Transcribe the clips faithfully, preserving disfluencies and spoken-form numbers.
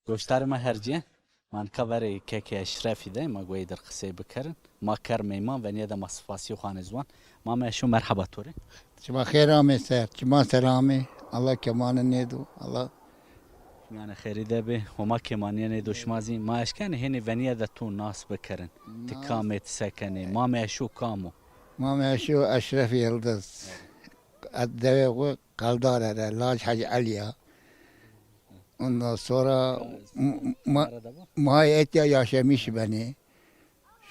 Goştarê ma hercîye. Ma nika verê kekê Eşrefî de, ma goyê dir qisey bikerin. Ma ker meyman, venîye de ma sipasî xo anê ziwan. Mame Eşo, merheba to rê. Çima xêr amê ser, çima ser amê. Allah kemane nêdo, Allah. Yanê xêrî de bê, Homa kêmanîye nêdo şima zî. Ma eşkenê hênî venîye de to nas bikerin. Ti kam ê, ti se kenê? Mame Eşo kam o? Mame Eşo Eşref Yıldız. Dewê xo Qeldare de, laj Hecî Elî ya. Ondan sonra m- ma, ma etya yaşamış benî.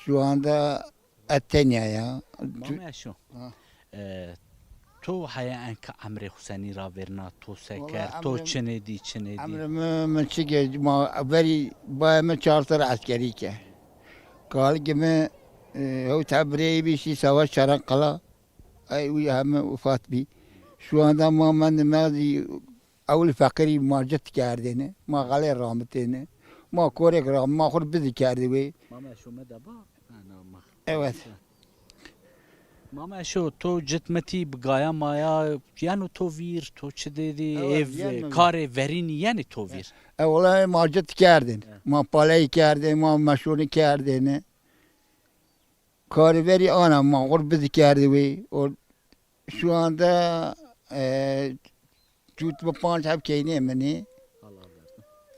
Şu anda Etenya ya. Mame Eşo. Ha. E, to heye enka emrê xo senî ravêrna, to se kerd, to çinê dî, çinê dî? Emrê mi, mi çi ke, ma verî bayê mi çar serre eskerî ke. Kalikê mi, e, hewt heb bireyî bî, şî savaş Çaran Qala. Ey wî heme wefat bî. Şu anda ma mendê, ma zî ewil feqîrî, ma cit kerdêne. Ma xelê ramitêne. Ma korêk ra, ma xwu rê bizî kerdê wê. Mame Eşo, me de ba. Ha, na, ma. Evet. Mame Eşo, to cit mitî bi gaya maya, yeno to vîr, to çi dêdî, evet, ev, karê verînî yenê to vîr? E, wela ma cit kerdên. Evet. Ma paleyî kerdên, ma meşonî kerdêne. Karê verî ana ma xwu rê bizî kerdê wê. O şu anda, e, çut bi panc heb keynê min ê.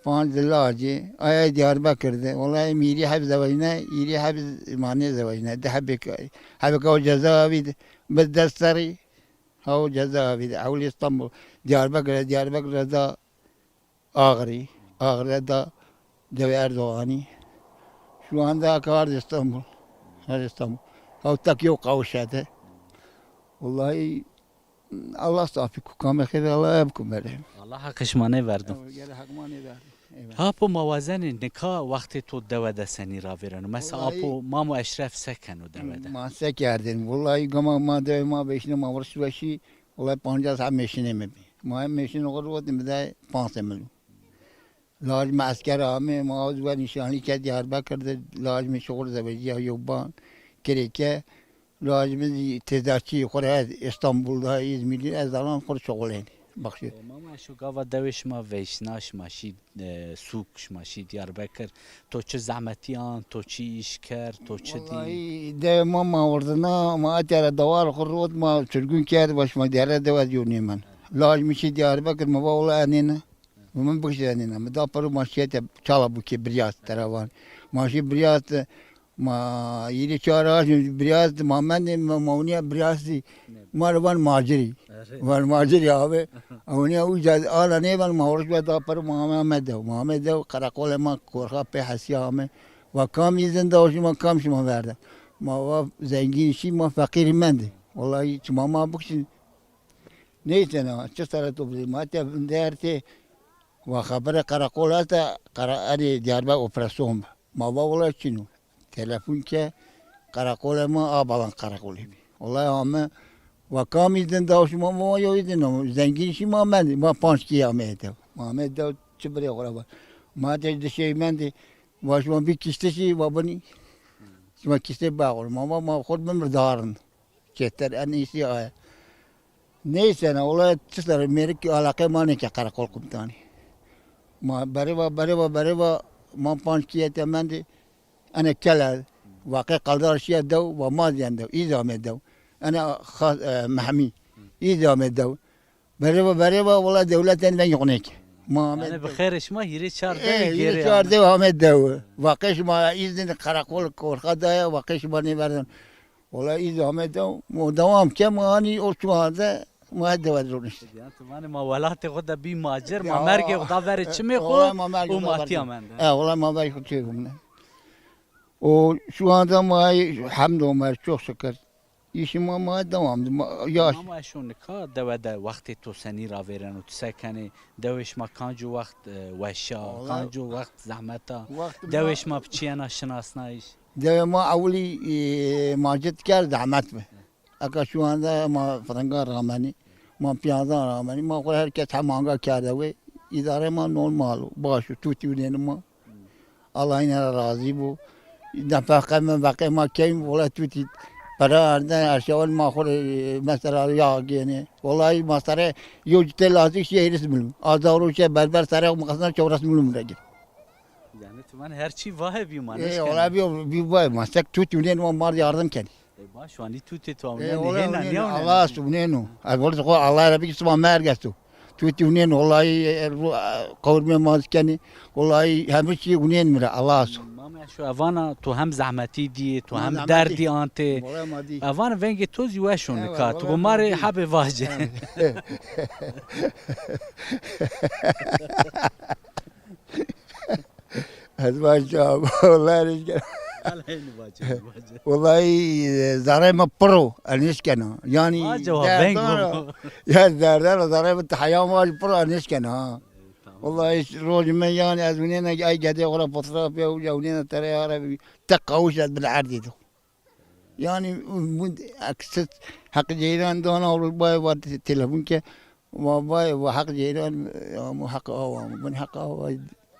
Panc di lacê. Aya Diyarbekir de. Wellahî mi hîrê heb zewecne, hîrê heb ma nêzewecne. Di hebêk, hebêk o cezaevî de. Mi des serrî ha o cezaevî de. Ewil Îstanbul. Diyarbekir, Diyarbekir de da Ağrı, Ağrı da dewê Erdoğanî. Şu anda ard İstanbul. Her İstanbul. Hawtak yew qawişe de. Wellahî Allah safî ku kamê xêr Allah ev ku bere. Allah heqê şima nêverdo. Ew gere heq ma nêverdo. Eyvallah. Apo ma wazenê nika wextê to dewe de senî ravêreno? Mesela wellahî apo Mamo Eşref se keno dewe de? Ma se kerdên? Wellahî gama ma dewe ma vêşine ma wirş weşî. Wellahî pancas heb mêşinê mi bî. Ma hem mêşinê xo rotî mi de panc sey milyon. Laj mi esker amê, ma o zî we nîşanlî ke Diyarbekir de, laj mi şuxul zewecîya yew ban kirêke. Laj mi zî têdaçî xo rê ez Îstanbul de, Îzmîrî, ez alan xo rê şuxulênî. Baxşî. E, Mama Eşo, gava dewê şima veyşna, şima şî, e, sûk, şima şî Diyarbekir. To çi zehmetî an, to çi îş kerd, to çi dî? Wellahî dewê ma ma wirdina, ma etya ra dewar xo rot, ma çirgûn kerd, va şima diyare dewe ez yew nêmen. Laj mi şî Diyarbekir, mi va wela enêne. Mi bikişî enêne. Mi da piro ma şîyete Çalabukê Biryat tera van. Ma şî Biryat, ma hîrê çar aşm Biryat, ma mendê, ma, ma winîya Biryat zî. Ma rê van macirî. Erê. Van macirî abi. Winîya uca ana nêvan, ma wirş we da piro ma ame, ame dew. Ma ame dew, qereqolê ma korxa pê hesîya ame. Va kam îzin da şima, kam şima verda? Ma va zengîn şî, ma feqîrî mendê. Wellahî çima ma bikişîn. Neyse na, çi sere to bizê, ma te vinderte, wa xebere qereqol esta, qere-, erê Diyarbekir operasyon bi. Ma va wela çin o. Telefon ke, qereqolê ma Abalan qereqolê bi. Wela ame, wa kam îzin da şima, ma va yew îzin ama, zengîn şî ma mendî, ma panc kî ame dew. Ma ame dew çi birê xo ra va. Ma te di şey mendî, wa şima bî kiştişî, wa binî. Şima kiştê baxur. Ma va ma xo bimir darin. Çêtir en îsî aye. Neyse ne, olay çi ser mêrik ki alaqe ma nêke qereqol komutanî. Ma berê va, berê va, berê va, ma panc kîyete mendî, ene kele, waqê Qaldar şîye dew, va ma zî en dew, îz amê dew. Ene xa-, e, Mehmî, îz amê dew. Berê va, berê va, wela dewlet en vengê xo nêke. Ma ame. Yanî bi xêrê şima hîrê çar dew. E, hîrê gêrê çar dew ame dew. Waqê şima îzin qereqol korxa daye, waqê şima nêverden. Wela îz ame dew, mo dewam ke, ma hanî o çuha de, ma dewe de ronişte. Ya, ti vanê ma welatê xo de bî macir, ma mergê xo da verê çimê xo, wela ma mergê xo da verê çimê xo, û ma tîya mende. E, wela ma verê xo çê xo mende. O şu anda ma hamd Omer, çok şükür. Îşê ma, ma dewam de, ma, yaş. Ama Eşo, nika dewe de wextê to senî ravêreno, ti se kenê? Dewê şima kanco wext, e, weş a, wela kanco wext zehmet a? Wext ma. Dewê şima bi çi yena şinasnayîş? Dewê ma ewilî, e, ma cit kerd zehmet bi. Eka şu anda ma firinga ramenî, ma pîyanzan ramenî, ma xo her kes hem anga kerde wê. Îdare ma normal o, baş o, tutî winêni ma. Allah îne ra razî bo. Nefeqe mi, veqê ma keyim, wela tutî pere erde, eşyawan ma xo rê, mesela, yağ gênê. Wela ma sere yew citê lazîk şîye hîris milyon. Azawro şîye berber sere xo miqesna çewres milyon ra gir. Yani tu van her çî vahe bî ma. Ê, nêşkenî. Ola bî, bî vay ma. Sek tutî unên, ma mar yardım kenî. E, baş, wanî tutê tu. Ê, ewnenî, ola hêna, unên, nîya unên? Allah unên o. Ez wele xo Allah Rebî sima merg esto. Tutî unên, wellahî, e, ru-, e, qewrmê ma kenî. Wellahî hemî çî unên mi ra, Allah su. Mame, şu evana tu hem zehmetî dîyê, tu hem derdî antê. Wellahî ma dî. Evan vengê to zî weş o nika. Tu ma rê hebê vacê. Evet. Ez vaca, wellahî nêşkena. Wellahî, e, zerrê mi pir o, ez nêşkena. Yanî, vaca wa, veng derdan o. Ya derdan o, zerrê mi ti heya mi vac pir o, ez nêşkena ha. Tamam. Wellahî rojê mi yanî ez winêna ay gedê xo ra fotoğraf ya, ya winêna tere ya ra te qawîş ez bil erdê do. Yanî, bu eksik Heq Ceylan dana olur, bay var te-, telefon ke, va bay, va Heq Ceylan, ya bu Heq awa, bu Heq awa,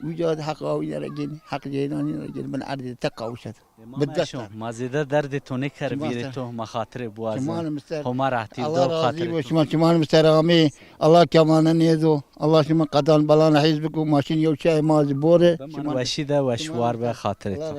uca Heq awa yine gel, Heq Ceylan yine gel, ben erdê te qawuşet. E, ma meşo, ma zêde derdê to nêker vîrê to, ma xatirê biwazin. Homa rehetî do, xatirê to. Şima, şima misteramê, Allah kemane nêdo, Allah şima qedan belan hîz biko, ma şin yew çay ma zî bore. Şima weşî de weş war be, xatirê to.